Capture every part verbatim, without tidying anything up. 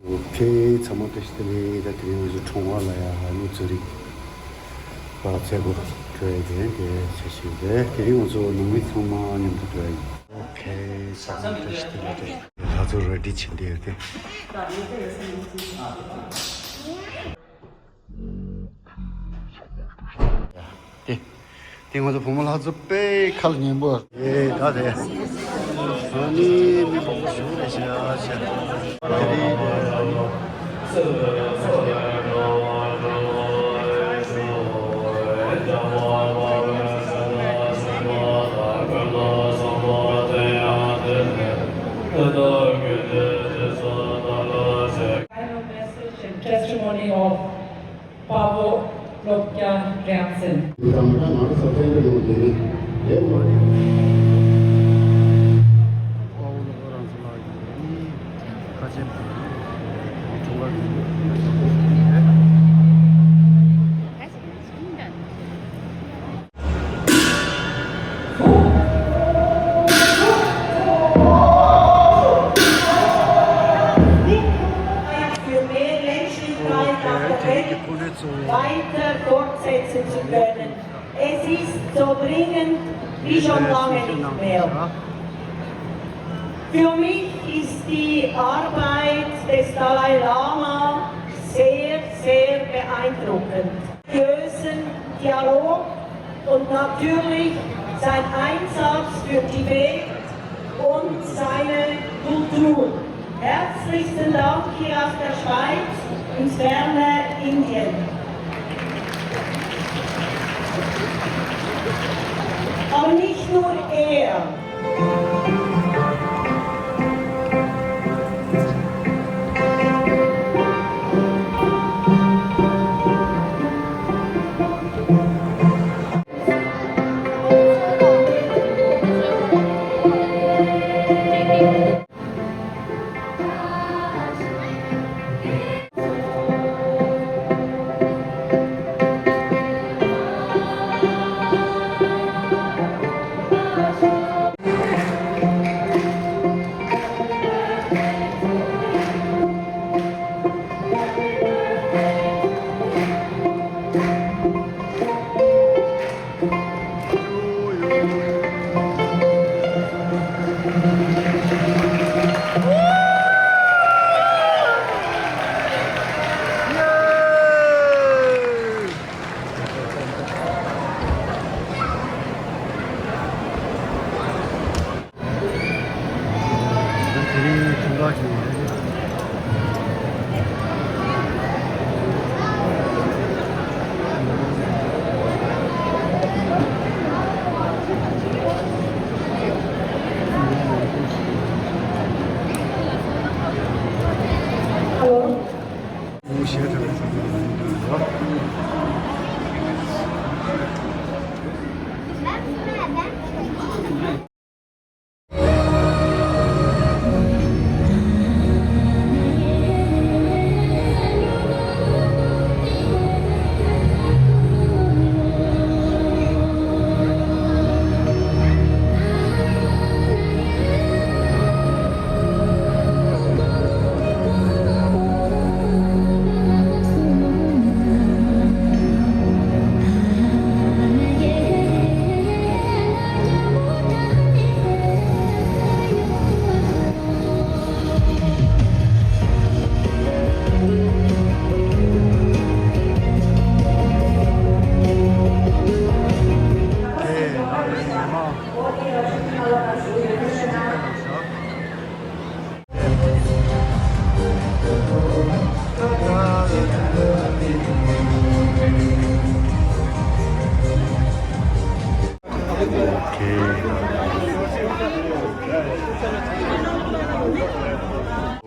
ཨོ་ཁེ། ཚང་མ་བཀྲ་ཤིས་བདེ་ལེགས། ད་དེ་རིང་ང་ཚོ་ཁྲོམ་ཁ་ལ་ཡ་ཧ་ནུ་ཙུ་རིག་པ་ཚེ་སྒོ་འགྲོ་ཡ་དེ་དེ་བྱ་ཞིག་རེད། དེ་རིང་ང་ཚོ་ནང་མི་ཚང་མ་མཉམ་དུ་འགྲོ་ཡ་ཡིན། ཨོ་ཁེ། ཚང་མ་བཀྲ་ཤིས་བདེ་ལེགས། བཀྲ་ཤིས་བདེ་ལེགས། ལྷ་ཚོ་ར་ཌི་བྱེད་འདི་ཡོད་དེ། དེ། དེ་ང་ཚོ་བུ་མོ་ལྷ་མཛོ་དཔེ་ཁ་ལ་ཉན་པོ། ཨེ་ད་དེ། ཨ་ནི་མི་མང་པོ་ཞིག་རེད་ཤག་ཤག་དེ་རིང་དེ། Final message and testimony of Paavo Lokya Rangsen. Für mehr Menschlichkeit auf der Welt weiter fortsetzen zu können. Es ist so dringend wie schon lange nicht mehr. Für mich ist die Arbeit des Dalai Lama sehr, sehr beeindruckend. Religiösen Dialog und natürlich sein Einsatz für Tibet und seine Kultur. Herzlichsten Dank hier aus der Schweiz ins ferne Indien. Aber nicht nur er.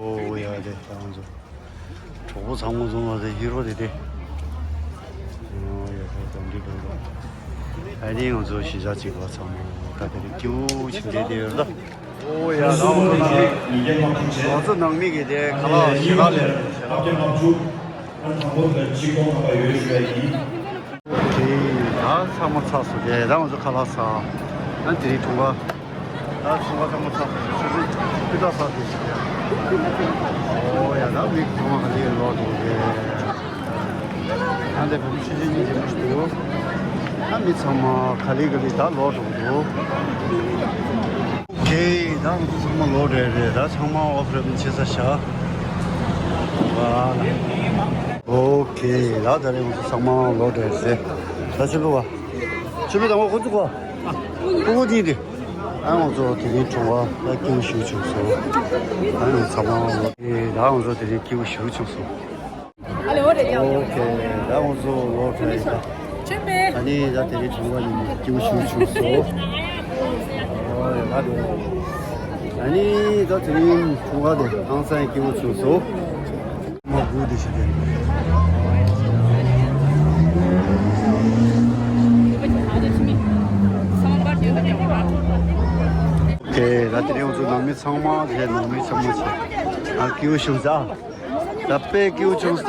ཨོ་ཡ་དེ་ང་ཚོ་གྲོགས་པོ་ཚང་མ་འཛོམས་པ་དེ་ཧི་རོ་དེ་དེ། ཨོ་ཡ་དེ་དམ་འདི་དང་དང་། ཨ་ནི་ང་ཚོ་གཞིས་ཆགས་གཅིག་པ་ཚང་མ་ད་དེ་རིང་སྐྱིད་པོ་ཞིག་བསྡད་དེ་ཡོད་ད། ཨོ་ཡ་ད་ང་ཚོ་ནང་མི་ང་ཚོ་ནང་མི་གི་དེ་ཁ་ལག་ཞེ་དྲག་ལས་ཞེ་དྲག་ལས། ཨ་ནི་ང་ཚོ་ལ་གཅིག་སྟོང་ལྔ་བརྒྱ་ཡོད་ཞུ་ཡ་ཡིན། དེ་ད་ཚང་མ་ཚར་སོང་། དེ་ད་ང་ཚོ་ཁ་ལག་ཟ། ཨ་དེ་རིང་གྲོང་པ་ད་ཚོང་པ་ཚང་མ་ཚར་སོང་། ཆུ་ཚོད་སྤུས་དག་ཚར་དེ་ཞིག་ཡ། ཨོ་ཡ་ད་མི་ཚང་མ་ག་ལེར་ལོག་འགྲོ་གི་རེད། ད་འདི་བུ་མོ་ཆུང་ཆུང་གཉིས་མཇལ་མ་ཞིག་འདུག་ད་མི་ཚང་མ་ག་ལེ་ག་ལེ་ད་ལོག་འགྲོ་གི་འདུག་ཨོ་ཁེ། ད་ང་ཚོ་ཚང་མ་ལོག་འགྲོ་གི་རེད། ད་ཚང་མ་ཨོ་ཕ་རེ་མི་བྱེད་ས་བཞག་ཨོ་ཁེ། ད་ད་རེས་ང་ཚོ་ཚང་མ་ལོག་འགྲོ་གི་རེད། ད་ཕྱི་ལོགས་བ། ཕྱི་ལོགས་དང་པོ་ཁོ་ཚོ་གོ་ཁོ་ཁོ་གཉིས་དེ། ཨ་ང་ཚོ་དེ་རིང་གྲོང་པ་ད་སྐྱིད་པོ་ཞེ་པོ་བྱུང་སོང་། ད་ང་ཚང་མ་ལོག་ཨེ། ད་ང་ཚོ་དེ་རིང་སྐྱིད་པོ་ཞེ་པོ་བྱུང་སོང་། ཨོ་ཁེ། ད་ང་ཚོ་ལོག་འགྲོ་ཡིན་ད། ཨ་ནི་ད་དེ་རིང་གྲོང་པ་ནི་སྐྱིད་པོ་ཞེ་པོ་བྱུང་སོང་། ཨོ་ཡ་ད་དེ། ཨ་ནི་ད་དེ་རིང་གྲོང་པ་དེ་ཧང་སང་སྐྱིད་པོ་བྱུང་སོང་། མ་དགུ་དེ་ཞིག་དེ། ཨོ་ཁེ། ད་དེ་རིང་ང་ཚོ་ནང་མི་ཚང་མ་དེ་ནང་མི་ཚང་མ་བྱས། ཨ་སྐྱིད་པོ་བྱུང་ས། ད་དཔེ་སྐྱིད་པོ་བྱུང་ས།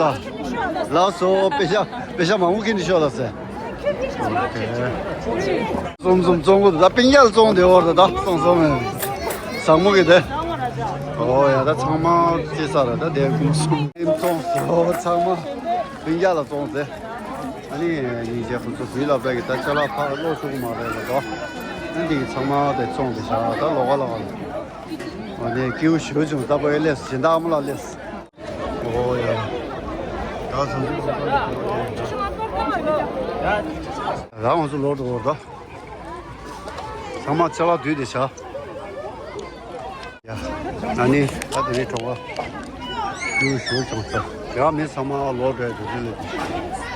ལགས་སོ། པེ་ཤ་པེ་ཤ་མང་པོ་ཁྱེར་ནས་ཤོག་ལགས་སེ། ཙོང་ཙོང་ཙོང་གོ་ད་པིང་ཡ་ལ་ཙོང་དེ་བར་ད་ད་ཙོང་ཙོང་མེད། ཟང་མོ་གི་དེ། ཨོ་ཡ་ད་ཚང་མ་ཅི་ས་ར་ད་དེ་ཀུང་སུ་ཙོང་ཙོང་ཚང་མ་པིང་ཡ་ལ་ཙོང་ཟེ། ཨ་ནི་ཉིན་རྗེས་ཁོ་ཚོ་བུའི་ལ་པའི་གི་ད་ཅ་ལག་ཕར་ལོག་ཆོག་གི་མ་རེད་ལ་ད། ཨ་འདི་གི་ཚང་མ་དེ་ཙོང་དེ་ཤ་ད་ལོག་ག་ལོག་ག་ལ། ཨ་ནི་སྐྱིད་པོ་ཞེ་པོ་བྱུང་ད་པའི་ལས་སུ་སྦྱིན་བདག་ཨ་མ་ལགས་ལས། ཨོ་ཡ། ད་ཚང་ཚང་ཚང་ཚང་། ད་ང་ཚོ་ལོག་འགྲོ་བར་ད། ཚང་མ་ཅ་ལག་བསྡུས་ཏེ་བཞག་ཡ། ཨ་ནི་ད་དེ་རིང་གྲོང་པ་སྐྱིད་པོ་ཞེ་པོ་བྱུང་ས། ཡ་མི་ཚང་མ་ལོག་འགྲོ་ཡ་དུས་ཚོད་ལས།